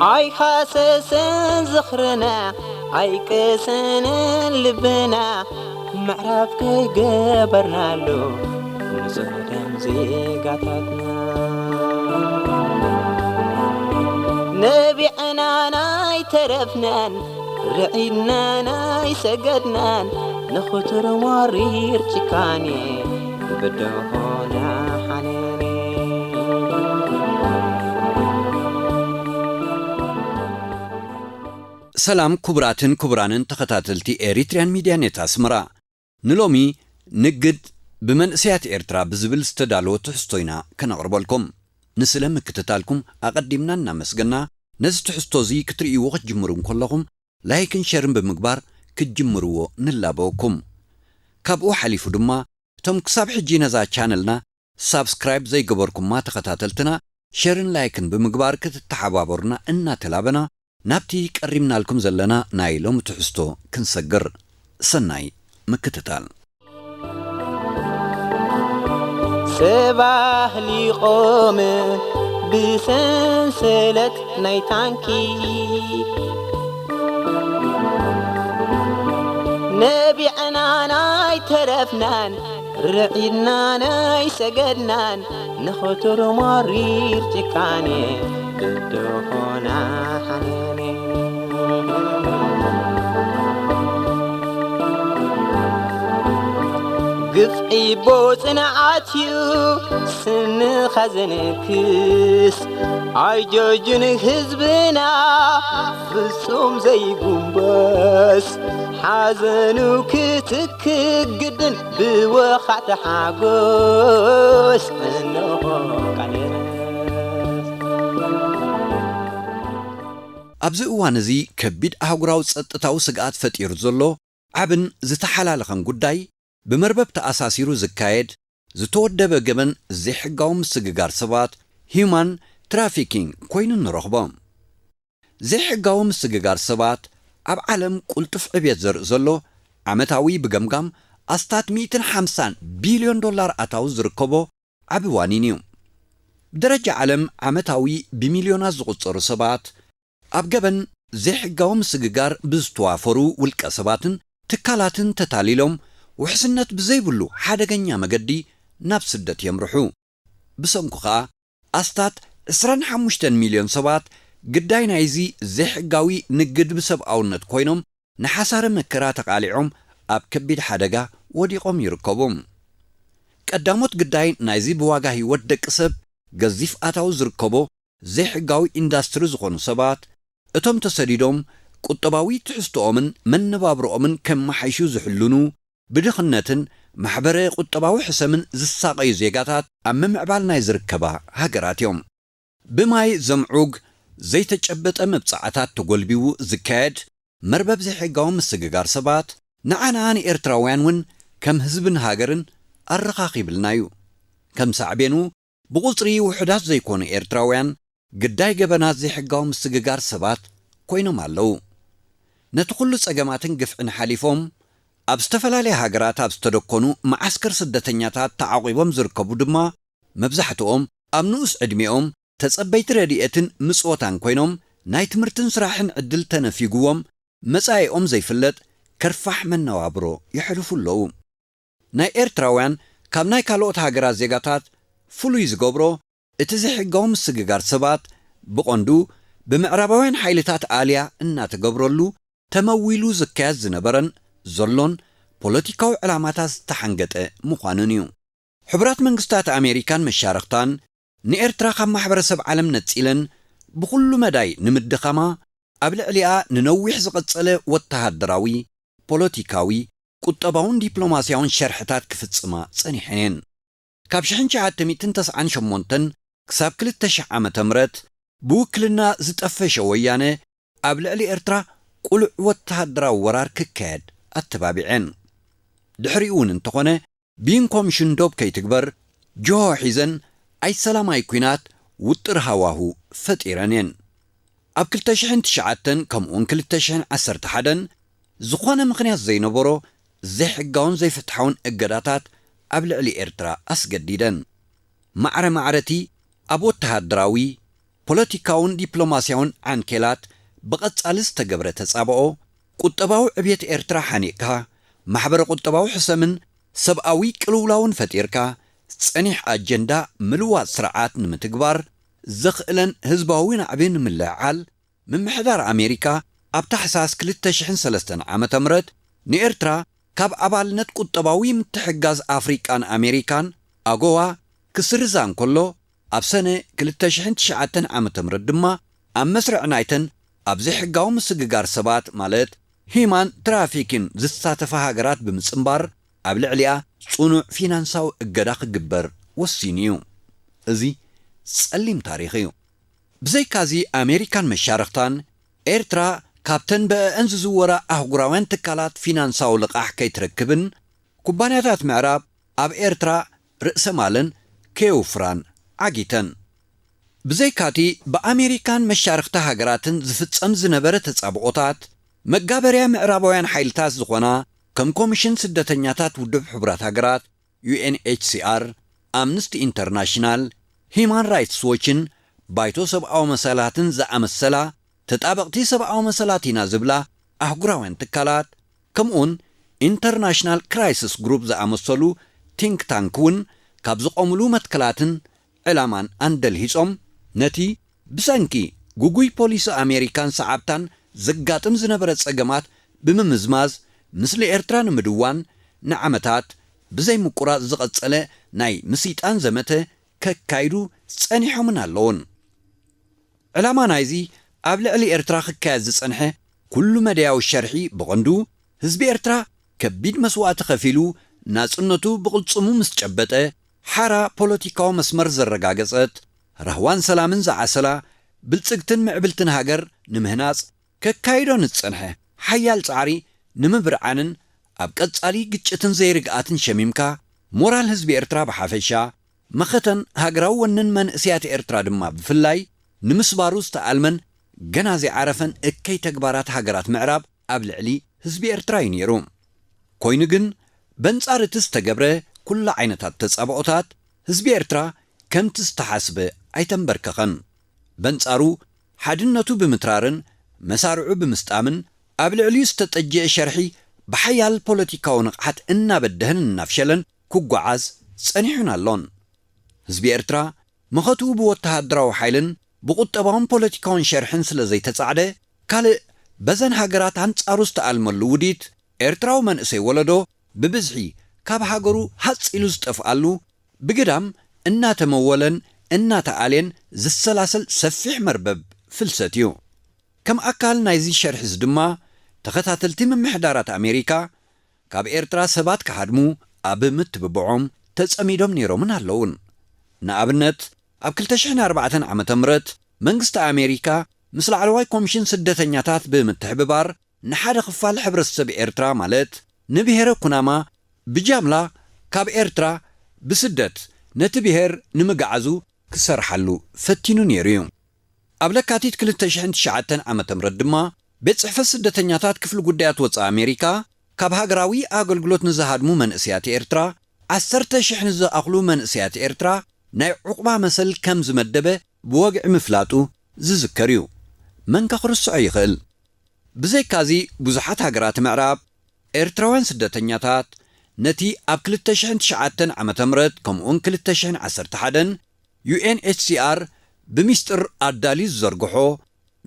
ኣይሃሰሰን ዝኽርና ኣይቅሰንን ልብና ምዕራፍ ከይገበርናሉ ንጹህ ደም ዜጋታትና ነቢዕናን ኣይተረፍናን ርዒድናን ኣይሰገድናን ንኽቱር መሪር ጭካኔ ብድሆና ሓነኔ። ሰላም ክቡራትን ክቡራንን ተኸታተልቲ ኤሪትሪያን ሚድያ ኔት ኣስመራ። ንሎሚ ንግድ ብመንእሰያት ኤርትራ ብዝብል ዝተዳለወ ትሕዝቶ ኢና ከነቕርበልኩም። ንስለ ምክትታልኩም ኣቐዲምና እናመስገና፣ ነዚ ትሕዝቶ እዚ ክትርእይዎ ክትጅምሩ እንከለኹም፣ ላይክን ሸርን ብምግባር ክትጅምርዎ ንላበወኩም። ካብኡ ሓሊፉ ድማ፣ እቶም ክሳብ ሕጂ ነዛ ቻነልና ሳብስክራይብ ዘይገበርኩማ ተኸታተልትና፣ ሸርን ላይክን ብምግባር ክትተሓባበሩና እናተላበና፣ ናብቲ ቀሪብናልኩም ዘለና ናይ ሎሚ ትሕዝቶ ክንሰግር። ሰናይ ምክትታል። ሰብ ኣህሊቖም ብሰንሰለት ናይ ታንኪ ነቢዕናን ኣይተረፍናን ርዒድናን ኣይሰገድናን ንኽቱር መሪር ጭካኔ ብድሆና ሓነኔ። ግፍዒ ቦ ጽንዓት እዩ ስንኻ ዘንክስ ኣይጆጁን ህዝብና ፍጹም ዘይጉንበስ ሓዘኑ ክትክ ግድን ብወኻዕቲ ሓጎስ እንሆ ቃል የረስ። ኣብዚ እዋን እዚ ከቢድ ኣህጉራዊ ጸጥታዊ ስግኣት ፈጢሩ ዘሎ ዓብን ዝተሓላለኸን ጉዳይ፣ ብመርበብ ተኣሳሲሩ ዝካየድ ዝተወደበ ገበን ዘይሕጋዊ ምስግጋር ሰባት፣ ሂዩማን ትራፊኪንግ፣ ኮይኑ ንረኽቦ። ዘይሕጋዊ ምስግጋር ሰባት ኣብ ዓለም ቁልጡፍ ዕብየት ዘርኢ ዘሎ ዓመታዊ ብገምጋም ኣስታት ሚእትን ሓምሳን ቢልዮን ዶላር ኣታዊ ዝርከቦ ዓቢ ዋኒን እዩ። ብደረጃ ዓለም ዓመታዊ ብሚልዮናት ዝቑጸሩ ሰባት ኣብ ገበን ዘይሕጋዊ ምስግጋር ብዝተዋፈሩ ውልቀ ሰባትን ትካላትን ተታሊሎም ውሕስነት ብዘይብሉ ሓደገኛ መገዲ ናብ ስደት የምርሑ። ብሰንኩ ኸኣ ኣስታት ዕስራን ሓሙሽተን ሚልዮን ሰባት ግዳይ ናይዚ ዘይሕጋዊ ንግድ ብሰብኣውነት ኮይኖም ንሓሳረ መከራ ተቓሊዖም ኣብ ከቢድ ሓደጋ ወዲቖም ይርከቡ። ቀዳሞት ግዳይ ናይዚ ብዋጋ ህይወት ደቂ ሰብ ገዚፍ ኣታዊ ዝርከቦ ዘይሕጋዊ ኢንዳስትሪ ዝኾኑ ሰባት፣ እቶም ተሰዲዶም ቁጠባዊ ትሕዝቶኦምን መነባብሮኦምን ከመሓይሹ ዝሕልኑ፣ ብድኽነትን ማሕበረ ቁጠባዊ ሕሰምን ዝሳቐዩ ዜጋታት ኣብ ምምዕባል ናይ ዝርከባ ሃገራት እዮም። ብማይ ዘምዑግ ዘይተጨበጠ መብጻዓታት ተጎልቢቡ ዝካየድ መርበብ ዘይሕጋዊ ምስግጋር ሰባት፣ ንዓና ንኤርትራውያን እውን ከም ህዝብን ሃገርን ኣረኻኺብልና እዩ። ከም ሳዕቤኑ፣ ብቑጽሪ ውሑዳት ዘይኮኑ ኤርትራውያን ግዳይ ገበናት ዘይሕጋዊ ምስግጋር ሰባት ኮይኖም ኣለዉ። ነቲ ኩሉ ጸገማትን ግፍዕን ሓሊፎም፣ ኣብ ዝተፈላለያ ሃገራት ኣብ ዝተደኮኑ መዓስከር ስደተኛታት ተዓቑቦም ዝርከቡ ድማ፣ መብዛሕትኦም ኣብ ንኡስ ዕድሚኦም ተጸበይቲ ረድኤትን ምጽወታን ኮይኖም፣ ናይ ትምህርትን ስራሕን ዕድል ተነፊጉዎም፣ መጻኢኦም ዘይፍለጥ ከርፋሕ መነባብሮ የሕልፉ ኣለዉ። ናይ ኤርትራውያን ካብ ናይ ካልኦት ሃገራት ዜጋታት ፍሉይ ዝገብሮ፣ እቲ ዘይሕጋዊ ምስግጋር ሰባት ብቐንዱ ብምዕራባውያን ሓይልታት ኣልያ እናተገብረሉ ተመዊሉ ዝካየድ ዝነበረን ዘሎን ፖለቲካዊ ዕላማታት ዝተሓንገጠ ምዃኑን እዩ። ሕቡራት መንግስታት ኣሜሪካን መሻርኽታን ንኤርትራ ካብ ማሕበረሰብ ዓለም ነጺለን ብኹሉ መዳይ ንምድኻማ ኣብ ልዕሊኣ ንነዊሕ ዝቐጸለ ወተሃደራዊ፣ ፖለቲካዊ፣ ቁጠባውን ዲፕሎማስያውን ሸርሕታት ክፍጽማ ጸኒሐን እየን። ካብ ሽሕን ትሽዓተ ሚእትን ተስዓን ሸሞንተን ክሳብ ክልተ ሽሕ ዓመተ ምህረት ብውክልና ዝጠፈሸ ወያነ ኣብ ልዕሊ ኤርትራ ቁሉዕ ወተሃደራዊ ወራር ክካየድ ኣተባቢዐን። ድሕሪኡ እውን እንተኾነ ቢን ኮሚሽን ዶብ ከይትግበር ጅሆ ሒዘን ኣይሰላማይ ኲናት ውጥር ሃዋሁ ፈጢረን እየን። ኣብ ክልተ ሽሕን ትሽዓተን ከምኡውን ክልተ ሽሕን ዓሰርተ ሓደን ዝኾነ ምኽንያት ዘይነበሮ ዘይሕጋውን ዘይፍትሓውን እገዳታት ኣብ ልዕሊ ኤርትራ ኣስገዲደን። ማዕረ ማዕረቲ ኣብ ወተሃደራዊ፣ ፖለቲካውን ዲፕሎማስያውን ዓንኬላት ብቐጻሊ ዝተገብረ ተጻብኦ፣ ቁጠባዊ ዕብየት ኤርትራ ሓኒቕካ፣ ማሕበረ ቁጠባዊ ሕሰምን ሰብኣዊ ቅልውላውን ፈጢርካ፣ ጸኒሕ ኣጀንዳ ምልዋጥ ስርዓት ንምትግባር ዘኽእለን ህዝባዊ ናዕቢ ንምልዕዓል፣ ምምሕዳር ኣሜሪካ ኣብ ታሕሳስ ክልተ ሽሕን ሰለስተን ዓመተ ምህረት ንኤርትራ ካብ ኣባልነት ቁጠባዊ ምትሕግጋዝ ኣፍሪቃን ኣሜሪካን፣ ኣጎዋ፣ ክስርዛ እንከሎ፣ ኣብ ሰነ ክልተ ሽሕን ትሽዓተን ዓመተ ምህረት ድማ ኣብ መስርዕ ናይተን ኣብ ዘይሕጋዊ ምስግጋር ሰባት ማለት ሂማን ትራፊኪን ዝሳተፋ ሃገራት ብምጽንባር ኣብ ልዕሊኣ ጽኑዕ ፊናንሳዊ እገዳ ክግበር ወሲኑ እዩ። እዚ ጸሊም ታሪኽ እዩ። ብዘይካዚ ኣሜሪካን መሻርኽታን ኤርትራ ካብተን ብአእን ዝዝወራ ኣህጉራውያን ትካላት ፊናንሳዊ ልቓሕ ከይትረክብን ኩባንያታት ምዕራብ ኣብ ኤርትራ ርእሰ ማለን ከየውፍራን ዓጊተን። ብዘይካቲ ብኣሜሪካን መሻርኽቲ ሃገራትን ዝፍጸም ዝነበረ ተጻብኦታት መጋበርያ ምዕራባውያን ሓይልታት ዝኾና ከም ኮሚሽን ስደተኛታት ውድብ ሕቡራት ሃገራት፣ ዩ ኤን ኤች ሲ ኣር፣ ኣምነስቲ ኢንተርናሽናል፣ ሂማን ራይትስ ዎችን ባይቶ ሰብኣዊ መሰላትን ዝኣመሰላ ተጣበቕቲ ሰብኣዊ መሰላት ኢና ዝብላ ኣህጉራውያን ትካላት ከምኡውን ኢንተርናሽናል ክራይሲስ ግሩፕ ዝኣመሰሉ ቲንክ ታንክ እውን ካብ ዝቖምሉ መትከላትን ዕላማን ኣንደልሂጾም ነቲ ብሰንኪ ግጉይ ፖሊሲ ኣሜሪካን ሰዓብታን ዘጋጥም ዝነበረ ጸገማት ብምምዝማዝ፣ ምስሊ ኤርትራ ንምድዋን ንዓመታት ብዘይ ምቁራጽ ዝቐጸለ ናይ ምስይጣን ዘመተ ከካይዱ ጸኒሖምን ኣለዉን። ዕላማ ናይዚ ኣብ ልዕሊ ኤርትራ ክካየድ ዝጸንሐ ኩሉ መደያዊ ሸርሒ ብቐንዱ ህዝቢ ኤርትራ ከቢድ መስዋእቲ ከፊሉ ናጽነቱ ብቕልጽሙ ምስ ጨበጠ ሓራ ፖለቲካዊ መስመር ዘረጋገጸት ራህዋን ሰላምን ዝዓሰላ ብልጽግትን ምዕብልትን ሃገር ንምህናጽ ከካይዶ ንዝጸንሐ ሓያል ጻዕሪ ንምብርዓንን ኣብ ቀጻሊ ግጭትን ዘይርግኣትን ሸሚምካ ሞራል ህዝቢ ኤርትራ ብሓፈሻ መኸተን ሃገራዊ ወንን መንእስያት ኤርትራ ድማ ብፍላይ ንምስባሩ ዝተኣልመን ገና ዘይዓረፈን እከይ ተግባራት ሃገራት ምዕራብ ኣብ ልዕሊ ህዝቢ ኤርትራ እዩ ነይሩ። ኮይኑ ግን በንጻር እቲ ዝተገብረ ኩሉ ዓይነታት ተጻብኦታት ህዝቢ ኤርትራ ከምቲ ዝተሓስበ ኣይተንበርከኸን። በንጻሩ ሓድነቱ ብምትራርን መሳርዑ ብምስጣምን ኣብ ልዕሊኡ ዝተጠጀአ ሸርሒ ብሓያል ፖለቲካዊ ንቕሓት እናበደህን እናፍሸለን ክጓዓዝ ጸኒሑን ኣሎን። ህዝቢ ኤርትራ መኸትኡ ብወተሃደራዊ ሓይልን ብቁጠባውን ፖለቲካውን ሸርሕን ስለ ዘይተጻዕደ፣ ካልእ በዘን ሃገራት ኣንጻሩ ዝተኣልመሉ ውዲት ኤርትራዊ መንእሰይ ወለዶ ብብዝሒ ካብ ሃገሩ ሃጽ ኢሉ ዝጠፍኣሉ፣ ብግዳም እናተመወለን እናተኣልየን ዝሰላሰል ሰፊሕ መርበብ ፍልሰት እዩ። ከም ኣካል ናይዚ ሸርሒዚ ድማ ተኸታተልቲ ምምሕዳራት ኣሜሪካ ካብ ኤርትራ ሰባት ክሃድሙ ኣብ ምትብብዖም ተጸሚዶም ነይሮምን ኣለዉን። ንኣብነት ኣብ ክልተ ሽሕን ኣርባዕተን ዓመተ ምህረት መንግስቲ ኣሜሪካ ምስ ላዕለዋይ ኮሚሽን ስደተኛታት ብምትሕብባር ንሓደ ክፋል ሕብረተሰብ ኤርትራ ማለት ንብሄረ ኩናማ ብጃምላ ካብ ኤርትራ ብስደት ነቲ ብሄር ንምግዓዙ ክሰርሓሉ ፈቲኑ ነይሩ እዩ። ኣብ ለካቲት ክልተ ሽሕን ትሽዓተን ዓመተ ምህረት ድማ ቤት ጽሕፈት ስደተኛታት ክፍሊ ጉዳያት ወጻኢ ኣሜሪካ ካብ ሃገራዊ ኣገልግሎት ንዝሃድሙ መንእስያት ኤርትራ ዓሰርተ ሽሕ ንዝኣኽሉ መንእስያት ኤርትራ ናይ ዑቕባ መሰል ከም ዝመደበ ብወግዒ ምፍላጡ ዝዝከር እዩ። መን ከ ክርስዖ ይኽእል? ብዘይካዚ ብዙሓት ሃገራት ምዕራብ ኤርትራውያን ስደተኛታት ነቲ ኣብ ክልተ ሽሕን ትሽዓተን ዓመተ ምህረት ከምኡውን ክልተ ሽሕን ዓሰርተ ሓደን ዩ ኤን ኤች ሲ ኣር ብሚስጥር ኣዳልዩ ዝዘርግሖ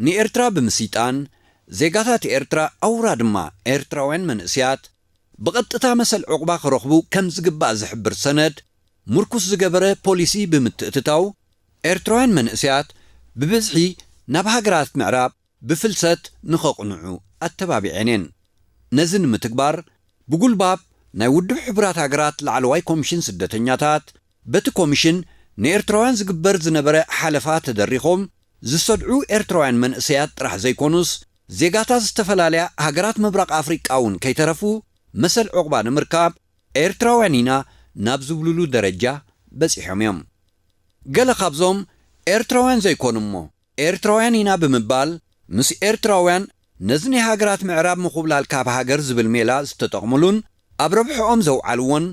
ንኤርትራ ብምስይጣን ዜጋታት ኤርትራ ኣውራ ድማ ኤርትራውያን መንእስያት ብቐጥታ መሰል ዑቕባ ክረኽቡ ከም ዝግባእ ዝሕብር ሰነድ ምርኩስ ዝገበረ ፖሊሲ ብምትእትታው ኤርትራውያን መንእስያት ብብዝሒ ናብ ሃገራት ምዕራብ ብፍልሰት ንኸቕንዑ ኣተባቢዐን እየን። ነዚ ንምትግባር ብጉልባብ ናይ ውድብ ሕቡራት ሃገራት ላዕለዋይ ኮሚሽን ስደተኛታት በቲ ኮሚሽን ንኤርትራውያን ዝግበር ዝነበረ ሓለፋ ተደሪኾም ዝሰድዑ ኤርትራውያን መንእሰያት ጥራሕ ዘይኮኑስ ዜጋታት ዝተፈላለያ ሃገራት ምብራቕ ኣፍሪቃ እውን ከይተረፉ መሰል ዕቑባ ንምርካብ ኤርትራውያን ኢና ናብ ዝብሉሉ ደረጃ በጺሖም እዮም። ገለ ካብዞም ኤርትራውያን ዘይኮኑ እሞ ኤርትራውያን ኢና ብምባል ምስ ኤርትራውያን ነዚ ናይ ሃገራት ምዕራብ ምኹብላል ካብ ሃገር ዝብል ሜላ ዝተጠቕሙሉን ኣብ ረብሕኦም ዘውዓልዎን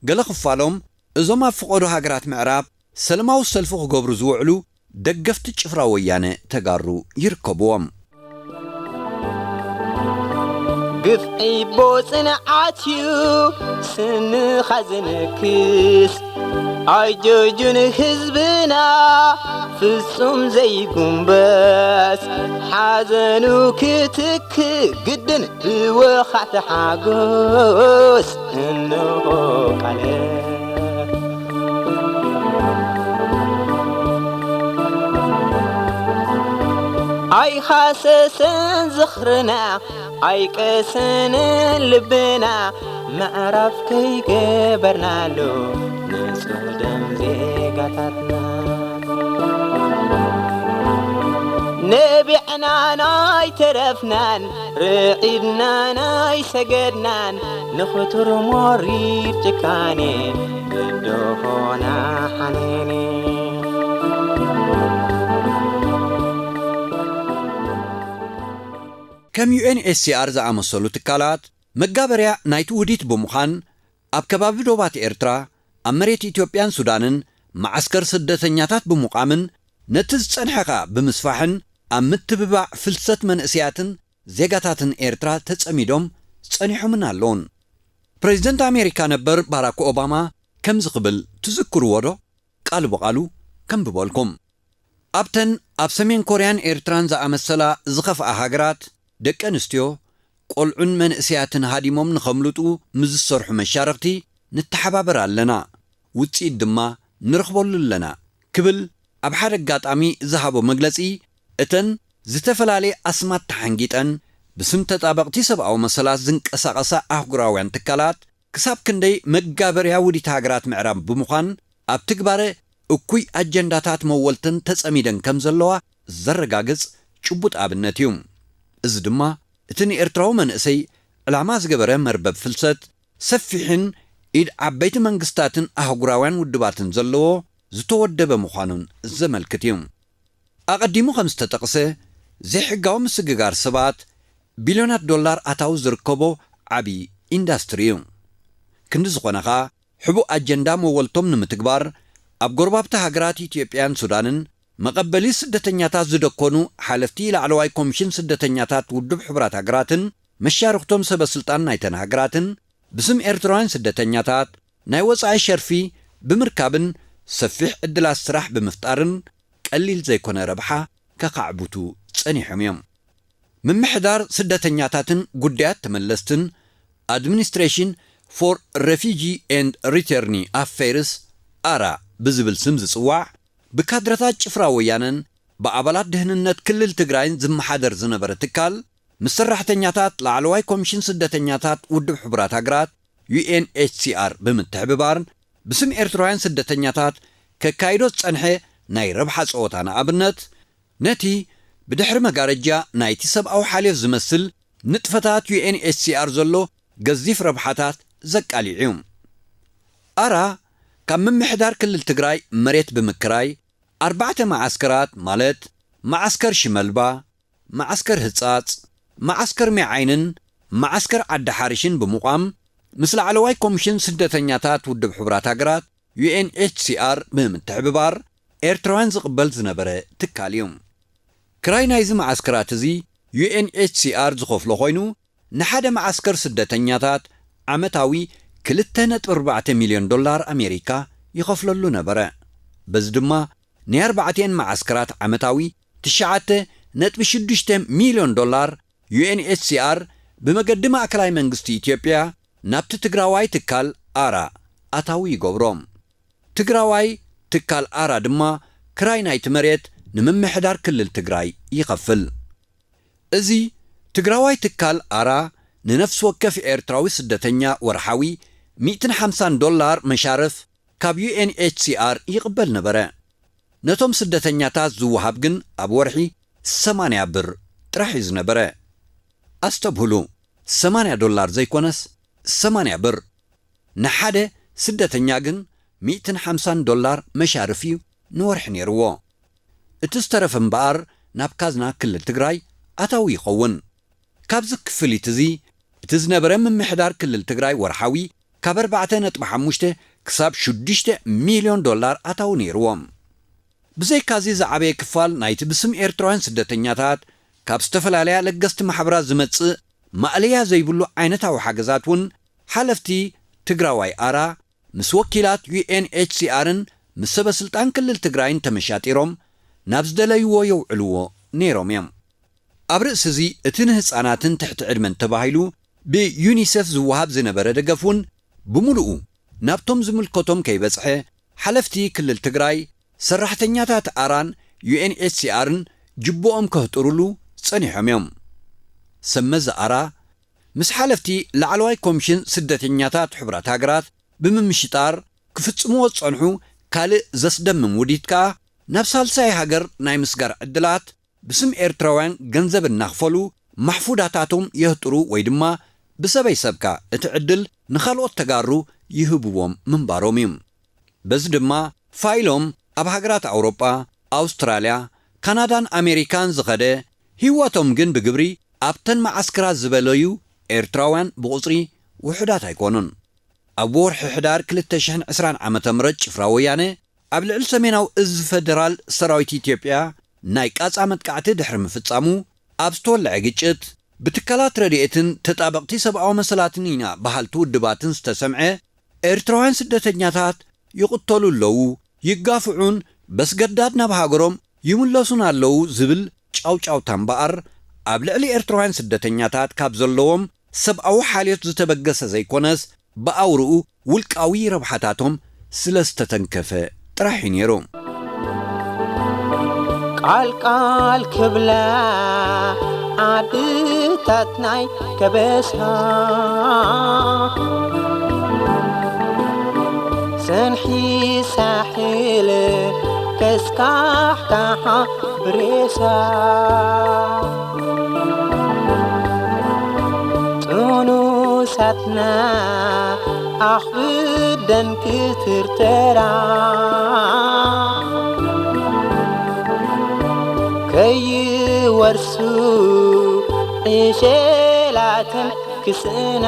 ገለ ክፋሎም እዞም ኣብ ፍቐዶ ሃገራት ምዕራብ ሰለማዊ ሰልፊ ክገብሩ ዝውዕሉ ደገፍቲ ጭፍራ ወያነ ተጋሩ ይርከብዎም። ግፍዒ ቦ ጽንዓት እዩ ስንኻ ዝንክስ ኣጆጁን ህዝብና ፍጹም ዘይጉንበስ ሓዘኑ ክትክ ግድን ብወኻዕቲ ሓጎስ እንሆ ቃለ ኣይኻሰሰን ዝኽርና ኣይቀሰንን ልብና ምዕራፍ ከይገበርናሉ ንጹህ ደም ዜጋታትና ነቢዕናን ኣይተረፍናን ርዒድናን ኣይሰገድናን ንኽቱር ሞሪድ ጭካኔ ብድኾና ሓኔኔ ከም ዩ ኤን ኤች ሲ ኣር ዝኣመሰሉ ትካላት መጋበርያ ናይቲ ውዲት ብምዃን ኣብ ከባቢ ዶባት ኤርትራ ኣብ መሬት ኢትዮጵያን ሱዳንን መዓስከር ስደተኛታት ብምቋምን ነቲ ዝጸንሐ ኸኣ ብምስፋሕን ኣብ ምትብባዕ ፍልሰት መንእስያትን ዜጋታትን ኤርትራ ተጸሚዶም ጸኒሖምን ኣለዉን። ፕሬዚደንት ኣሜሪካ ነበር ባራክ ኦባማ ከምዚ ክብል ትዝክርዎ ዶ? ቃል ብቓሉ ከንብበልኩም። ኣብተን ኣብ ሰሜን ኮርያን ኤርትራን ዝኣመሰላ ዝኸፍኣ ሃገራት ደቂ ኣንስትዮ፣ ቆልዑን መንእሰያትን ሃዲሞም ንኸምልጡ ምስ ዝሰርሑ መሻርኽቲ ንተሓባበር ኣለና፣ ውጽኢት ድማ ንረኽበሉ ኣለና ክብል ኣብ ሓደ ኣጋጣሚ ዝሃቦ መግለጺ እተን ዝተፈላለየ ኣስማት ተሓንጊጠን ብስም ተጣበቕቲ ሰብኣዊ መሰላት ዝንቀሳቐሳ ኣህጉራውያን ትካላት ክሳብ ክንደይ መጋበርያ ውዲት ሃገራት ምዕራብ ብምዃን ኣብ ትግባረ እኩይ ኣጀንዳታት መወልተን ተጸሚደን ከም ዘለዋ ዘረጋግጽ ጭቡጥ ኣብነት እዩ። እዚ ድማ እቲ ንኤርትራዊ መንእሰይ ዕላማ ዝገበረ መርበብ ፍልሰት ሰፊሕን ኢድ ዓበይቲ መንግስታትን ኣህጉራውያን ውድባትን ዘለዎ ዝተወደበ ምዃኑን ዘመልክት እዩ። ኣቐዲሙ ከም ዝተጠቕሰ ዘይሕጋዊ ምስግጋር ሰባት ቢልዮናት ዶላር ኣታዊ ዝርከቦ ዓቢ ኢንዳስትሪ እዩ። ክንዲ ዝኾነ ኸኣ ሕቡእ ኣጀንዳ መወልቶም ንምትግባር ኣብ ጎረባብቲ ሃገራት ኢትዮጵያን ሱዳንን መቐበሊ ስደተኛታት ዝደኮኑ ሓለፍቲ ላዕለዋይ ኮሚሽን ስደተኛታት ውድብ ሕቡራት ሃገራትን መሻርኽቶም ሰበ ስልጣን ናይተን ሃገራትን ብስም ኤርትራውያን ስደተኛታት ናይ ወጻኢ ሸርፊ ብምርካብን ሰፊሕ ዕድላት ስራሕ ብምፍጣርን ቀሊል ዘይኮነ ረብሓ ከኻዕብቱ ጸኒሖም እዮም። ምምሕዳር ስደተኛታትን ጉዳያት ተመለስትን Administration for Refugee and Return Affairs ኣራ ብዝብል ስም ዝጽዋዕ ብካድረታት ጭፍራ ወያነን ብኣባላት ድህንነት ክልል ትግራይን ዝመሓደር ዝነበረ ትካል ምስ ሰራሕተኛታት ላዕለዋይ ኮሚሽን ስደተኛታት ውድብ ሕቡራት ሃገራት ዩ ኤን ኤች ሲ ኣር ብምትሕብባር ብስም ኤርትራውያን ስደተኛታት ከካይዶ ዝጸንሐ ናይ ረብሓ ጸወታ ንኣብነት ነቲ ብድሕሪ መጋረጃ ናይቲ ሰብኣዊ ሓልዮት ዝመስል ንጥፈታት ዩ ኤን ኤች ሲ ኣር ዘሎ ገዚፍ ረብሓታት ዘቃልዕ እዩ። ኣራ ካብ ምምሕዳር ክልል ትግራይ መሬት ብምክራይ ኣርባዕተ መዓስከራት ማለት መዓስከር ሽመልባ፣ መዓስከር ህጻጽ፣ መዓስከር ሜዓይንን መዓስከር ዓዲ ሓርሽን ብምቋም ምስ ላዕለዋይ ኮሚሽን ስደተኛታት ውድብ ሕቡራት ሃገራት ዩ ኤን ኤች ሲ ኣር ብምትሕብባር ኤርትራውያን ዝቕበል ዝነበረ ትካል እዩ። ክራይ ናይዚ መዓስከራት እዚ ዩ ኤን ኤች ሲ ኣር ዝኸፍሎ ኮይኑ ንሓደ መዓስከር ስደተኛታት ዓመታዊ ክልተ ነጥቢ ኣርባዕተ ሚልዮን ዶላር ኣሜሪካ ይኸፍለሉ ነበረ። በዚ ድማ ናይ ኣርባዕቲኤን መዓስከራት ዓመታዊ ትሽዓተ ነጥቢ ሽዱሽተ ሚልዮን ዶላር ዩ ኤን ኤች ሲ ኣር ብመገዲ ማእከላይ መንግስቲ ኢትዮጵያ ናብቲ ትግራዋይ ትካል ኣራ ኣታዊ ይገብሮ። ትግራዋይ ትካል ኣራ ድማ ክራይ ናይቲ መሬት ንምምሕዳር ክልል ትግራይ ይኸፍል። እዚ ትግራዋይ ትካል ኣራ ንነፍሲ ወከፍ ኤርትራዊ ስደተኛ ወርሓዊ ሚእትን ሓምሳን ዶላር መሻርፍ ካብ ዩ ኤን ኤች ሲ ኣር ይቕበል ነበረ። ነቶም ስደተኛታት ዝወሃብ ግን ኣብ ወርሒ ሰማንያ ብር ጥራሕ እዩ ዝነበረ። ኣስተብህሉ፣ ሰማንያ ዶላር ዘይኮነስ ሰማንያ ብር። ንሓደ ስደተኛ ግን ሚእትን ሓምሳን ዶላር መሻርፍ እዩ ንወርሒ ነይርዎ። እቲ ዝተረፈ እምበኣር ናብ ካዝና ክልል ትግራይ ኣታዊ ይኸውን። ካብዚ ክፍሊት እዚ እቲ ዝነበረ ምምሕዳር ክልል ትግራይ ወርሓዊ ካብ ኣርባዕተ ነጥቢ ሓሙሽተ ክሳብ ሽዱሽተ ሚልዮን ዶላር ኣታዊ ነይርዎም። ብዘይካዚ ዝዓበየ ክፋል ናይቲ ብስም ኤርትራውያን ስደተኛታት ካብ ዝተፈላለያ ለገስቲ ማሕበራት ዝመጽእ ማእለያ ዘይብሉ ዓይነታዊ ሓገዛት እውን ሓለፍቲ ትግራዋይ ኣራ ምስ ወኪላት ዩ ኤን ኤች ሲ ኣርን ምስ ሰበ ስልጣን ክልል ትግራይን ተመሻጢሮም ናብ ዝደለይዎ የውዕልዎ ነይሮም እዮም። ኣብ ርእሲ እዚ እቲ ንህፃናትን ትሕቲ ዕድመን ተባሂሉ ብዩኒሴፍ ዝወሃብ ዝነበረ ደገፍ እውን ብምሉኡ ናብቶም ዝምልከቶም ከይበፅሐ ሓለፍቲ ክልል ትግራይ ሰራሕተኛታት ኣራን ዩ ኤን ኤች ሲ ኣርን ጅብኦም ከህጥሩሉ ፀኒሖም እዮም። ሰመዚ ኣራ ምስ ሓለፍቲ ላዕለዋይ ኮሚሽን ስደተኛታት ሕቡራት ሃገራት ብምምሽጣር ክፍጽምዎ ዝጸንሑ ካልእ ዘስደምም ውዲት ከኣ ናብ ሳልሳይ ሃገር ናይ ምስጋር ዕድላት ብስም ኤርትራውያን ገንዘብ እናኽፈሉ ማሕፉዳታቶም የህጥሩ ወይ ድማ ብሰበይ ሰብካ እቲ ዕድል ንኻልኦት ተጋሩ ይህብዎም ምንባሮም እዩ። በዚ ድማ ፋይሎም ኣብ ሃገራት ኣውሮጳ፣ ኣውስትራልያ፣ ካናዳን ኣሜሪካን ዝኸደ፣ ህይወቶም ግን ብግብሪ ኣብተን መዓስከራት ዝበለዩ ኤርትራውያን ብቑጽሪ ውሑዳት ኣይኮኑን። ኣብ ወርሒ ሕዳር ክልተ ሽሕን ዕስራን ዓመተ ምህረት ጭፍራ ወያነ ኣብ ልዕሊ ሰሜናዊ እዝ ፈደራል ሰራዊት ኢትዮጵያ ናይ ቃጻ መጥቃዕቲ ድሕሪ ምፍጻሙ፣ ኣብ ዝተወልዐ ግጭት፣ ብትካላት ረድኤትን ተጣበቕቲ ሰብኣዊ መሰላትን ኢና በሃልቲ ውድባትን ዝተሰምዐ፣ ኤርትራውያን ስደተኛታት ይቕተሉ ኣለዉ፣ ይጋፍዑን በስገዳድ ናብ ሃገሮም ይምለሱን ኣለዉ ዝብል ጫውጫውታ እምበኣር፣ ኣብ ልዕሊ ኤርትራውያን ስደተኛታት ካብ ዘለዎም ሰብኣዊ ሓልዮት ዝተበገሰ ዘይኮነስ፣ ብኣውርኡ ውልቃዊ ረብሓታቶም ስለ ዝተተንከፈ ጥራሕ እዩ ነይሩ። ቃል ቃል ክብላ ዓድታት ናይ ከበሳ፣ ሰንሒ ሳሕል ከስካሕካሓ ብሬሳ፣ ጥኑሳትና ኣኽብደን ክትርተራ፣ ከይወርሱ ዕሸላተን ክስእና፣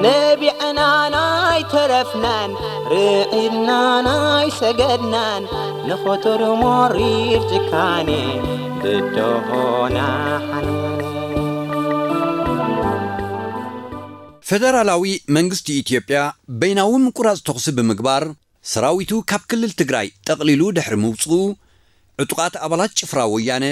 ነቢዕናን ኣይተረፍናን፣ ርዒድናን ኣይሰገድናን፣ ንኸቱር ሞሪር ጭካኔ ብደሆና ሓንያኔ። ፈደራላዊ መንግስቲ ኢትዮጵያ በይናዊ ምቁራጽ ተኹሲ ብምግባር፣ ሰራዊቱ ካብ ክልል ትግራይ ጠቕሊሉ ድሕሪ ምውጽኡ፣ ዕጡቓት ኣባላት ጭፍራ ወያነ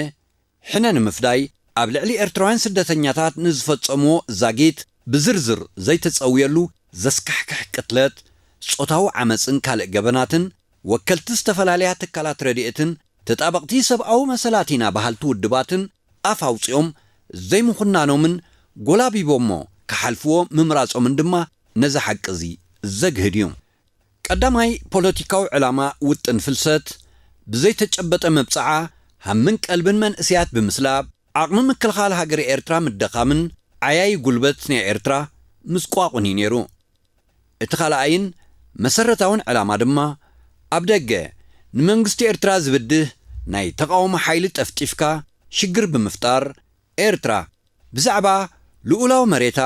ሕነ ንምፍዳይ ኣብ ልዕሊ ኤርትራውያን ስደተኛታት ንዝፈጸምዎ ዛጊት ብዝርዝር ዘይተጸውየሉ ዘስካሕክሕ ቅትለት፣ ጾታዊ ዓመጽን ካልእ ገበናትን፣ ወከልቲ ዝተፈላለያ ትካላት ረድኤትን ተጣበቕቲ ሰብኣዊ መሰላት ኢና በሃልቲ ውድባትን ኣፍ ኣውጺኦም ዘይምኹናኖምን ጎላቢቦሞ ክሓልፍዎ ምምራጾምን ድማ ነዚ ሓቂ እዚ ዘግህድ እዩ። ቀዳማይ ፖለቲካዊ ዕላማ ውጥን ፍልሰት፣ ብዘይተጨበጠ መብጽዓ ሃምን ቀልብን መንእሰያት ብምስላብ፣ ዓቕሚ ምክልኻል ሃገረ ኤርትራ ምድኻምን ዓያዪ ጉልበት ናይ ኤርትራ ምስቋቑን እዩ ነይሩ። እቲ ካልኣይን መሰረታውን ዕላማ ድማ፣ ኣብ ደገ ንመንግስቲ ኤርትራ ዝብድህ ናይ ተቓውሞ ሓይሊ ጠፍጢፍካ ሽግር ብምፍጣር፣ ኤርትራ ብዛዕባ ልኡላዊ መሬታ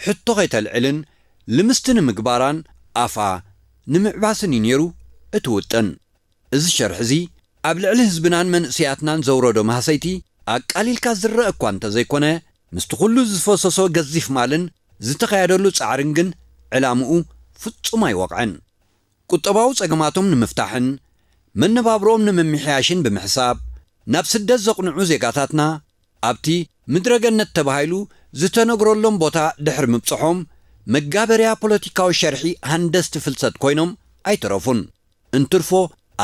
ሕቶ ከይተልዕልን ልምስቲ ንምግባራን ኣፋ ንምዕባስን እዩ ነይሩ እቲ ውጥን። እዚ ሸርሒ እዚ ኣብ ልዕሊ ህዝብናን መንእሰያትናን ዘውረዶ ማህሰይቲ ኣቃሊልካ ዝረአ እኳ እንተዘይኮነ፣ ምስቲ ኩሉ ዝፈሰሶ ገዚፍ ማልን ዝተኻየደሉ ጻዕርን ግን ዕላምኡ ፍጹም ኣይወቕዐን። ቁጠባዊ ጸገማቶም ንምፍታሕን መነባብሮኦም ንምምሕያሽን ብምሕሳብ፣ ናብ ስደት ዘቕንዑ ዜጋታትና ኣብቲ ምድረ ገነት ተባሂሉ ዝተነግረሎም ቦታ ድሕሪ ምብጽሖም፣ መጋበርያ ፖለቲካዊ ሸርሒ ሃንደስቲ ፍልሰት ኮይኖም ኣይተረፉን። እንትርፎ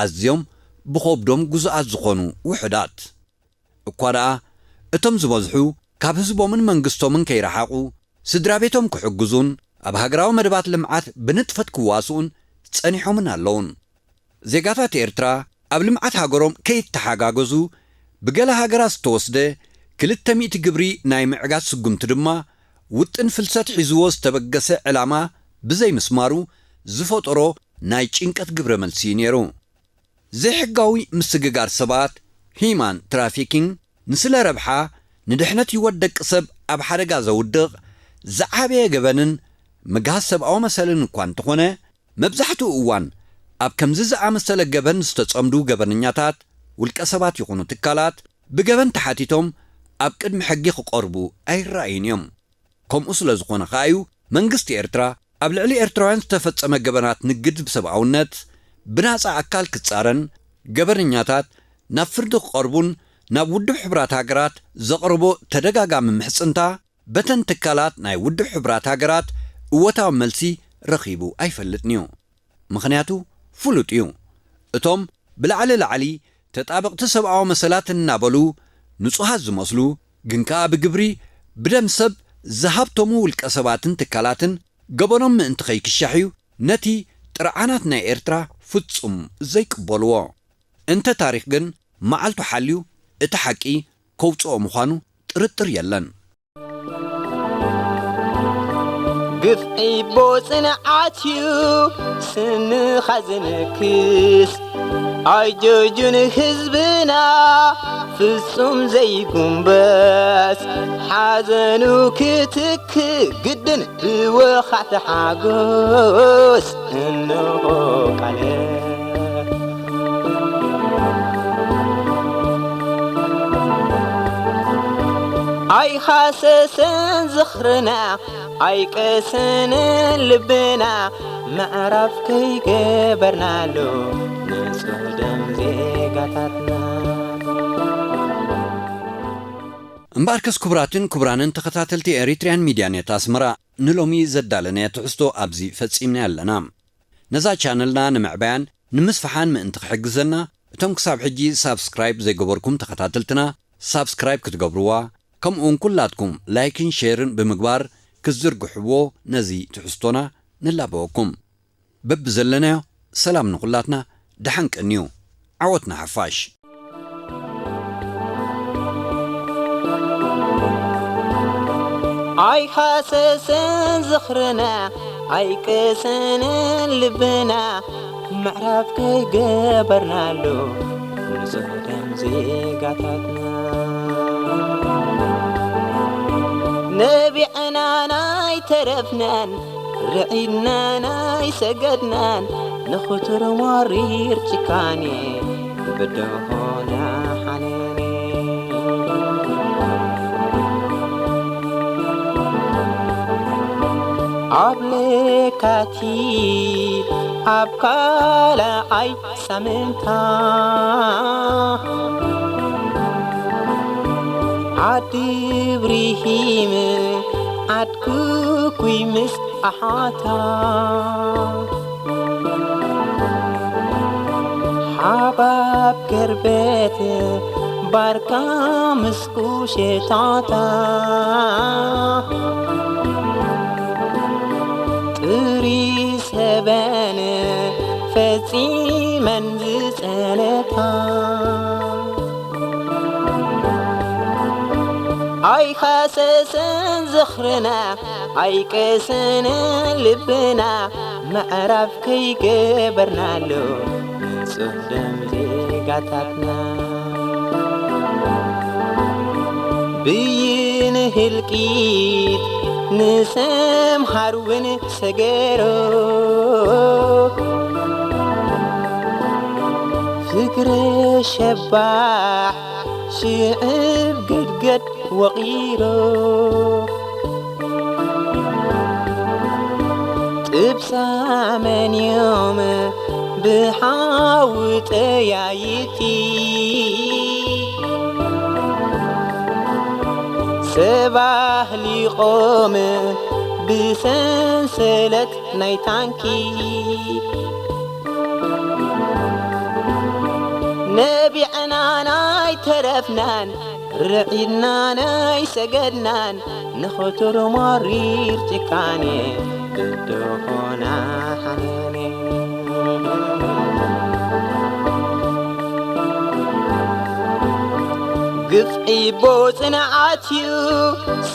ኣዝዮም ብኸብዶም ግዙኣት ዝኾኑ ውሑዳት። እኳ ደኣ እቶም ዝበዝሑ ካብ ህዝቦምን መንግስቶምን ከይረሓቑ፣ ስድራ ቤቶም ክሕግዙን ኣብ ሃገራዊ መደባት ልምዓት ብንጥፈት ክዋስኡን ጸኒሖምን ኣለዉን። ዜጋታት ኤርትራ ኣብ ልምዓት ሃገሮም ከይተሓጋገዙ ብገለ ሃገራት ዝተወስደ ክልተ ሚእቲ ግብሪ ናይ ምዕጋት ስጉምቲ ድማ፣ ውጥን ፍልሰት ሒዝዎ ዝተበገሰ ዕላማ ብዘይምስማሩ ዝፈጠሮ ናይ ጭንቀት ግብረ መልሲ እዩ ነይሩ። ዘይሕጋዊ ምስግጋር ሰባት፣ ሂማን ትራፊኪንግ፣ ንስለ ረብሓ፣ ንድሕነት ህይወት ደቂ ሰብ ኣብ ሓደጋ ዘውድቕ ዝዓበየ ገበንን ምግሃስ ሰብኣዊ መሰልን እኳ እንተኾነ፣ መብዛሕትኡ እዋን ኣብ ከምዚ ዝኣመሰለ ገበን ዝተጸምዱ ገበነኛታት ውልቀ ሰባት ይኹኑ ትካላት ብገበን ተሓቲቶም ኣብ ቅድሚ ሕጊ ክቐርቡ ኣይረኣዩን እዮም። ከምኡ ስለ ዝኾነ ከኣ እዩ መንግስቲ ኤርትራ ኣብ ልዕሊ ኤርትራውያን ዝተፈጸመ ገበናት ንግድ ብሰብኣውነት ብናጻ ኣካል ክጻረን ገበነኛታት ናብ ፍርዲ ክቐርቡን ናብ ውድብ ሕቡራት ሃገራት ዘቕረቦ ተደጋጋሚ ምሕጽንታ በተን ትካላት ናይ ውድብ ሕቡራት ሃገራት እወታዊ መልሲ ረኺቡ ኣይፈልጥን እዩ። ምኽንያቱ ፍሉጥ እዩ። እቶም ብላዕሊ ላዕሊ ተጣበቕቲ ሰብኣዊ መሰላት እናበሉ ንጹሃት ዝመስሉ፣ ግን ከኣ ብግብሪ ብደም ሰብ ዝሃብተሙ ውልቀ ሰባትን ትካላትን ገበኖም ምእንቲ ከይክሻሕ እዩ ነቲ ጥርዓናት ናይ ኤርትራ ፍጹም ዘይቅበልዎ። እንተ ታሪኽ ግን መዓልቱ ሓልዩ እቲ ሓቂ ከውጽኦ ምዃኑ ጥርጥር የለን። ግፍዒ ቦ ጽንዓት እዩ ስንኻ ዝንክስ፣ ኣጆጁን ህዝብና ፍጹም ዘይጉንበስ፣ ሓዘኑ ክትክ ግድን ብወኻት ሓጎስ እንሆ ቃለ። ኣይኻሰሰን ዝኽርና ኣይቀሰንን ልብና፣ ምዕራፍ ከይገበርናሉ ንጹህ ደም ዜጋታትና። እምበኣርከስ ክቡራትን ክቡራንን ተኸታተልቲ ኤሪትሪያን ሚድያ ኔት ኣስመራ፣ ንሎሚ ዘዳለናዮ ትሕዝቶ ኣብዚ ፈጺምናዮ ኣለና። ነዛ ቻነልና ንምዕባያን ንምስፍሓን ምእንቲ ክሕግዘና፣ እቶም ክሳብ ሕጂ ሳብስክራይብ ዘይገበርኩም ተኸታተልትና ሳብስክራይብ ክትገብርዋ፣ ከምኡውን ኩላትኩም ላይክን ሼርን ብምግባር ክትዝርግሕዎ ነዚ ትሕዝቶና ንላበወኩም። በብዘለናዮ ሰላም ንኹላትና፣ ደሓን ቀንዩ። ዓወት ንሓፋሽ። ኣይኻሰሰን ዝኽርና ኣይቀሰንን ልብና፣ ምዕራፍ ከይገበርናሉ ንጹህ ደም ዜጋታትና። ነቢዕናን ኣይተረፍናን፣ ርዒድናን ኣይሰገድናን፣ ንኽቱር መሪር ጭካኔ ብድሆና ሓነኔ። ኣብ ለካቲት ኣብ ካልኣይ ሳምንታ፣ ዓዲ ብሪሂም ዓድ ኩኩይ ምስ ኣሓታ፣ ሓባብ ገርበት ባርካ ምስ ቁሸታታ፣ ጥሪ ሰበን ፈጺመን ዝጸነታ። ኣይኻሰሰን ዝኽርና ኣይቀሰንን ልብና፣ ምዕራፍ ከይገበርናሉ ንጹህ ደም ዜጋታትና። ብይን ህልቂት ንሰምሃር እውን ሰገሮ፣ ፍግረ ሸባሕ ሽዕብ ገድገ ገድ ወቒሮ። ጥብሳ መን እዮም ብሓዊ ጠያይቲ፣ ሰብ ኣህሊቖም ብሰንሰለት ናይ ታንኪ። ነቢዕናን ኣይተረፍናን፣ ርዒድናን ኣይሰገድናን፣ ንኽቱር መሪር ጭካኔ ብድኾና ሓኔኔ። ግፍዒ ቦ ጽንዓት እዩ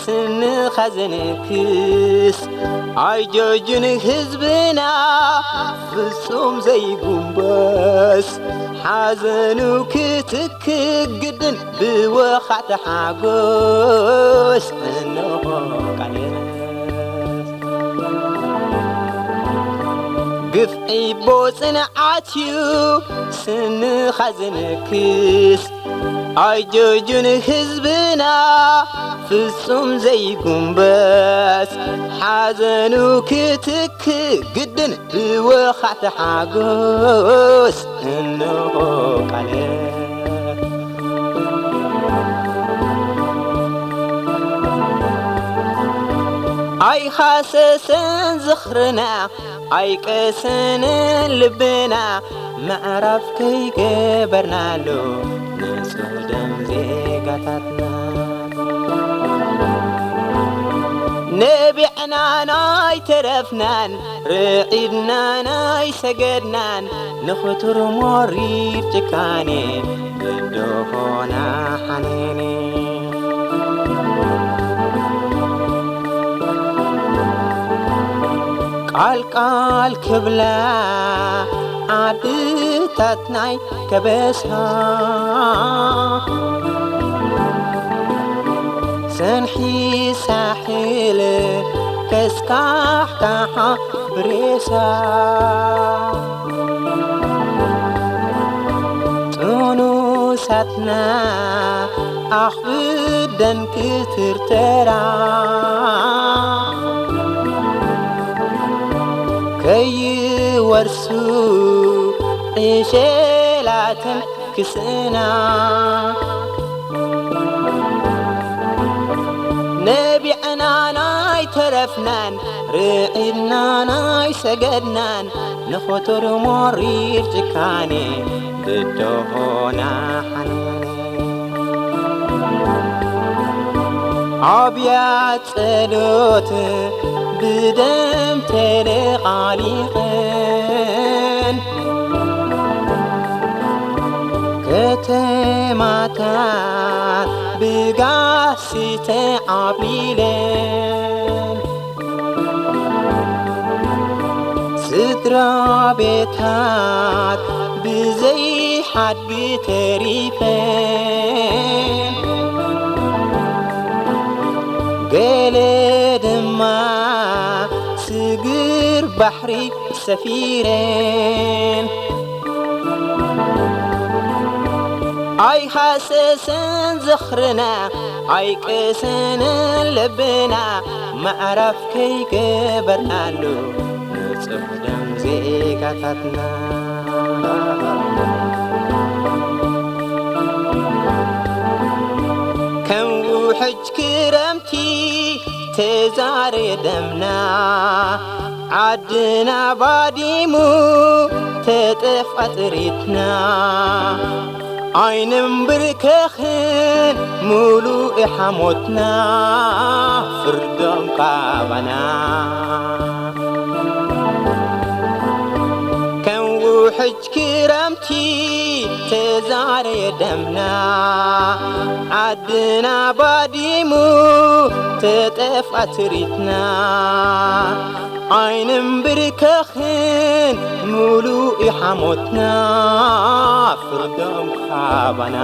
ስንኻ ዘንክስ፣ ኣይጆጁን ህዝብና ፍጹም ዘይጉንበስ፣ ሓዘኑ ክትክ ግድን ብወኻዕቲ ሓጎስ እንሆ ቃል የነስ። ግፍዒ ቦ ጽንዓት እዩ ስንኻ ዝንክስ፣ ኣይጆጁን ህዝብና ፍጹም ዘይጉንበስ፣ ሓዘኑ ክትክ ግድን ብወኻዕቲ ሓጎስ እንሆ ቃል። ኣይሃሰሰን ዝኽርና ኣይቀሰንን ልብና፣ ምዕራፍ ከይገበርናሉ ንጹህ ደም ዜጋታትና። ነቢዕናን ኣይተረፍናን፣ ርዒድናን ኣይሰገድናን፣ ንኽቱር ሞሪር ጭካኔ ብድሆና ሓኔኔ። ቃል ቃል ክብላ ዓድታት ናይ ከበሳ፣ ሰንሒ ሳሕል ከስካሕካሓ ብሬሳ፣ ጥኑሳትና ኣኽብደን ክትርተራ፣ ከይወርሱ ዕሸላተን ክስእና። ነቢዕናን ኣይተረፍናን፣ ርዒድናን ኣይሰገድናን፣ ንኽቱር ሞሪር ጭካኔ ብድሆና ሓኔኔ። ኣብያት ጸሎት ብደም ተለቓሊቐን፣ ከተማታት ብጋህሲ ተዓብሊለን፣ ስድራ ቤታት ብዘይ ሓድጊ ተሪፈን፣ ገለ ድማ ስግር ባሕሪ ሰፊረን። ኣይሃሰሰን ዝኽርና ኣይቀሰንን ልብና፣ ምዕራፍ ከይገበርናሉ ንጹህ ደም ዜጋታትና። ከም ውሕጅ ክረምቲ ተዛረየ ደምና፣ ዓድና ባዲሙ ተጠፍኣ ጥሪትና። ኣይንንብርከኽን ምሉእ ሓሞትና፣ ፍርዶም ካባና። ከም ውሕጅ ክረምቲ ተዛረየ ደምና፣ ዓድና ባዲሙ ተጠፍኣ ትሪትና። ኣይንንብርከኽን ምሉእ ሓሞትና፣ ፍርዶም ካባና።